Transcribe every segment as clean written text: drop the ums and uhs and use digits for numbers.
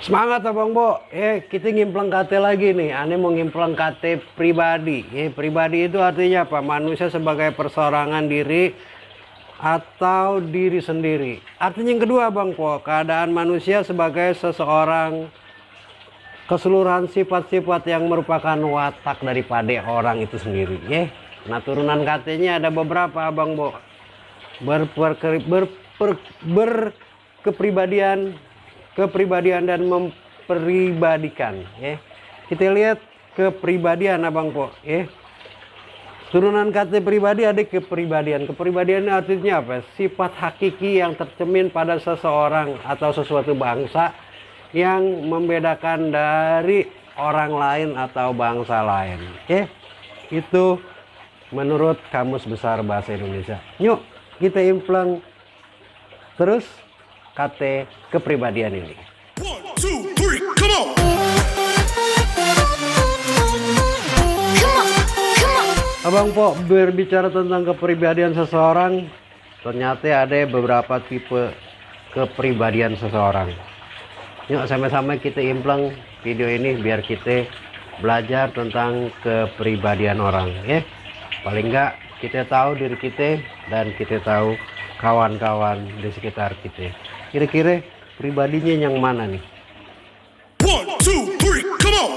Semangat Abang Bo, kita ngimplang KT lagi nih. Aneh mau ngimplang KT pribadi. Pribadi itu artinya apa? Manusia sebagai persorangan diri atau diri sendiri. Artinya yang kedua Bang Po, keadaan manusia sebagai seseorang, keseluruhan sifat-sifat yang merupakan watak daripada orang itu sendiri. Nah turunan KT-nya ada beberapa Abang Bo. Kepribadian dan memperibadikan. Kita lihat kepribadian Abang Po. Turunan kata pribadi ada kepribadian. Kepribadian artinya apa? Sifat hakiki yang tercermin pada seseorang atau sesuatu bangsa yang membedakan dari orang lain atau bangsa lain. Itu menurut Kamus Besar Bahasa Indonesia. Yuk kita implang terus kata kepribadian ini. 1, 2, 3, come on. Abang Po, berbicara tentang kepribadian seseorang, ternyata ada beberapa tipe kepribadian seseorang. Yuk sama-sama kita implang video ini biar kita belajar tentang kepribadian orang. Paling enggak kita tahu diri kita dan kita tahu kawan-kawan di sekitar kita. Kira-kira pribadinya yang mana nih? 1, 2, 3, come on.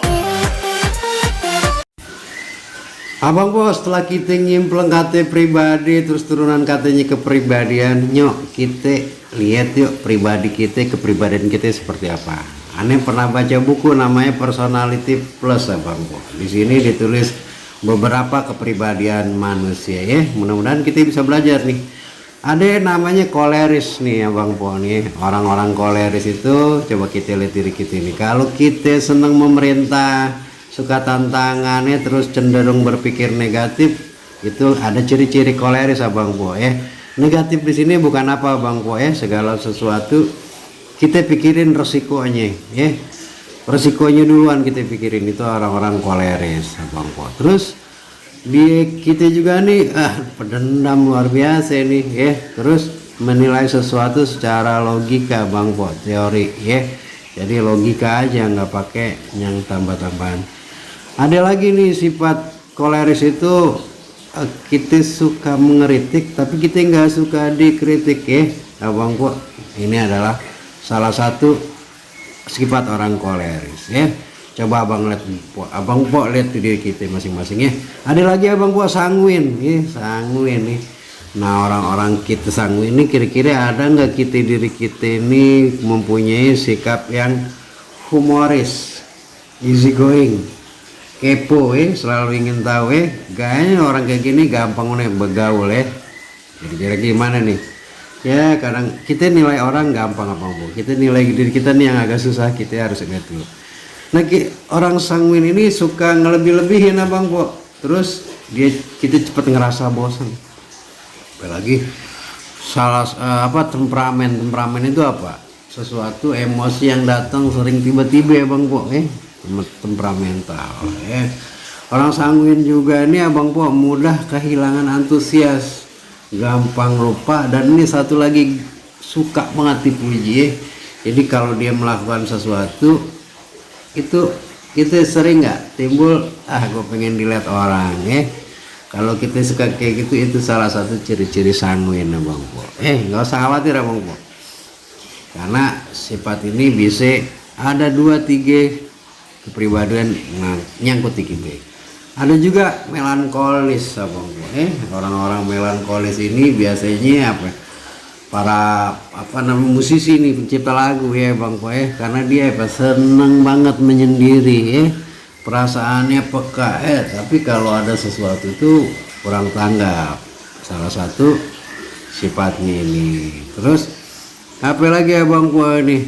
Abang Po, setelah kita nyimplang kata pribadi terus turunan katanya kepribadian, yuk kita lihat yuk pribadi kita, kepribadian kita seperti apa. Aneh pernah baca buku namanya Personality Plus Abang Po. Di sini ditulis beberapa kepribadian manusia Mudah-mudahan kita bisa belajar nih. Ada namanya koleris nih Abang Po nih. Orang-orang koleris itu coba kita lihat diri kita ini. Kalau kita senang memerintah, suka tantangannya, terus cenderung berpikir negatif, itu ada ciri-ciri koleris Abang Po Negatif di sini bukan apa Abang Po segala sesuatu kita pikirin resikonya resikonya duluan kita pikirin. Itu orang-orang koleris Abang Po. Terus kita juga nih pendendam luar biasa nih terus menilai sesuatu secara logika Bang Po, teori jadi logika aja nggak pakai yang tambah-tambahan. Ada lagi nih sifat koleris itu kita suka mengeritik tapi kita nggak suka dikritik Abang Po. Ini adalah salah satu sifat orang koleris Coba Abang Po lihat di diri kita masing-masing Ada lagi Abang Po sanguin sanguin nih. Nah orang-orang kita sanguin ini kira-kira ada nggak kita diri kita ini mempunyai sikap yang humoris, easy going, kepo selalu ingin tahu kayaknya orang kayak gini gampang begaul Jadi kira gimana nih kadang kita nilai orang gampang Abang Po. Kita nilai diri kita nih yang agak susah, kita harus ingat dulu. Nah orang sanguin ini suka ngelebih-lebihin Abang Po. Terus kita cepat ngerasa bosan. Apalagi temperamen itu apa? Sesuatu emosi yang datang sering tiba-tiba Abang Po temperamental Orang sanguin juga ini Abang Po mudah kehilangan antusias, gampang lupa, dan ini satu lagi suka banget dipuji Jadi kalau dia melakukan sesuatu itu kita sering nggak timbul gue pengen dilihat orang Kalau kita suka kayak gitu, itu salah satu ciri-ciri sanguin Abang Po. Nggak usah khawatir Abang Po, karena sifat ini bisa ada 2-3 kepribadian nyangkut di kita. Ada juga melankolis Abang Po. Orang-orang melankolis ini biasanya para musisi nih, pencipta lagu Bang Po karena dia seneng banget menyendiri perasaannya peka tapi kalau ada sesuatu itu kurang tanggap. Salah satu sifatnya ini. Terus apa lagi Bang Po nih?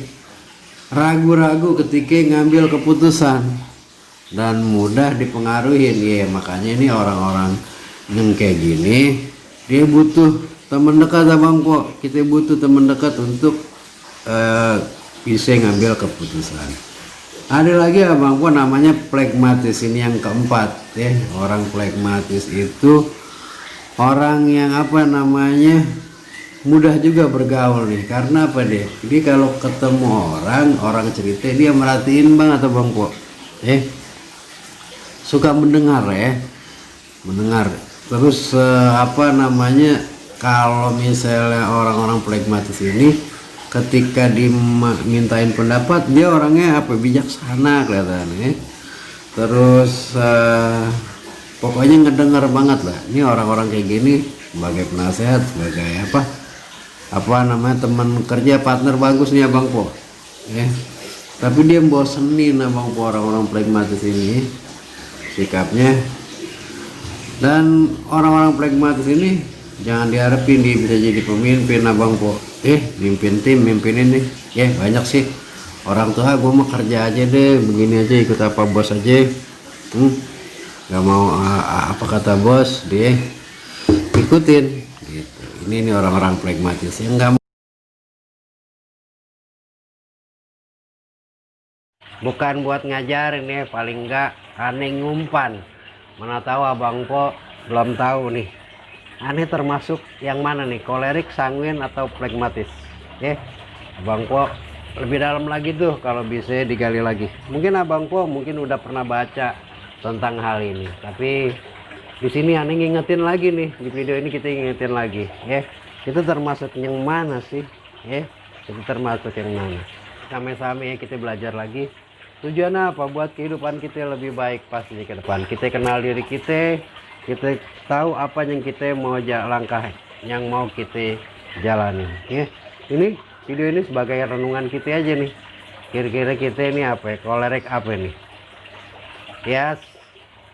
Ragu-ragu ketika ngambil keputusan dan mudah dipengaruhi makanya ini orang-orang yang kayak gini dia butuh teman dekat Abang Po. Kita butuh teman dekat untuk bisa ngambil keputusan. Ada lagi Abang Po namanya plekmatis, ini yang keempat Orang plekmatis itu orang yang mudah juga bergaul nih. Karena apa deh? Jadi kalau ketemu orang cerita dia merhatiin bang atau bang po, suka mendengar ya, mendengar. Terus apa namanya? Kalau misalnya orang-orang pragmatis ini, ketika dimintain pendapat dia orangnya apa bijaksana kelihatannya. Terus pokoknya ngedengar banget lah. Ini orang-orang kayak gini sebagai penasehat, sebagai apa namanya teman kerja, partner bagus nih abang po. Tapi dia bosenin abang po orang-orang pragmatis ini sikapnya. Dan orang-orang pragmatis ini jangan diharapin dia bisa jadi pemimpin abang po. Mimpin tim, mimpin ini banyak sih orang tua. Gue mau kerja aja deh, begini aja, ikut apa bos aja, nggak mau apa kata bos dia ikutin gitu. Ini orang-orang pragmatis yang nggak, bukan buat ngajarin ya, paling enggak aneh ngumpan. Mana tahu abang po belum tahu nih, aneh termasuk yang mana nih, kolerik, sanguin atau pragmatis. Abang po lebih dalam lagi tuh kalau bisa digali lagi. Mungkin abang po mungkin udah pernah baca tentang hal ini, tapi di sini aneh ngingetin lagi nih, di video ini kita ingetin lagi itu termasuk yang mana sih, itu termasuk yang mana. Sama-sama ya kita belajar lagi. Tujuannya apa? Buat kehidupan kita lebih baik pastinya ke depan. Kita kenal diri kita tahu apa yang kita mau langkah yang mau kita jalani. Ini video ini sebagai renungan kita aja nih. Kira-kira kita ini apa ya? Kolerik apa nih? Ya,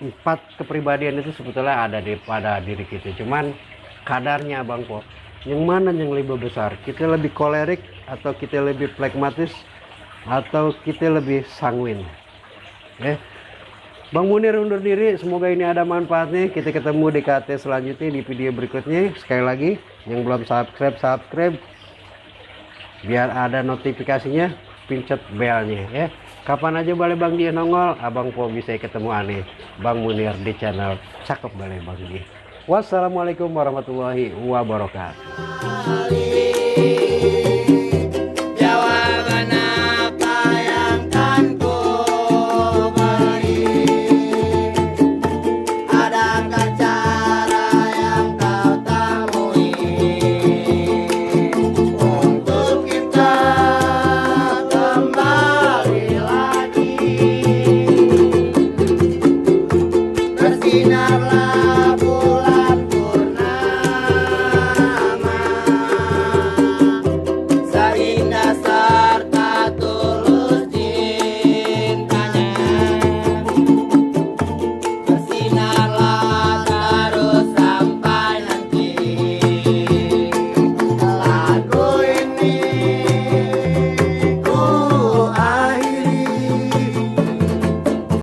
4 kepribadian itu sebetulnya ada pada diri kita. Cuman kadarnya abang po, yang mana yang lebih besar? Kita lebih kolerik atau kita lebih pragmatis atau kita lebih sanguin? Bang Munir undur diri. Semoga ini ada manfaatnya. Kita ketemu di KT selanjutnya di video berikutnya. Sekali lagi yang belum subscribe biar ada notifikasinya, pencet belnya Kapan aja boleh bang dia nongol, abang po bisa ketemu aneh Bang Munir di channel Cakep Balai Bang dia. Wassalamualaikum warahmatullahi wabarakatuh.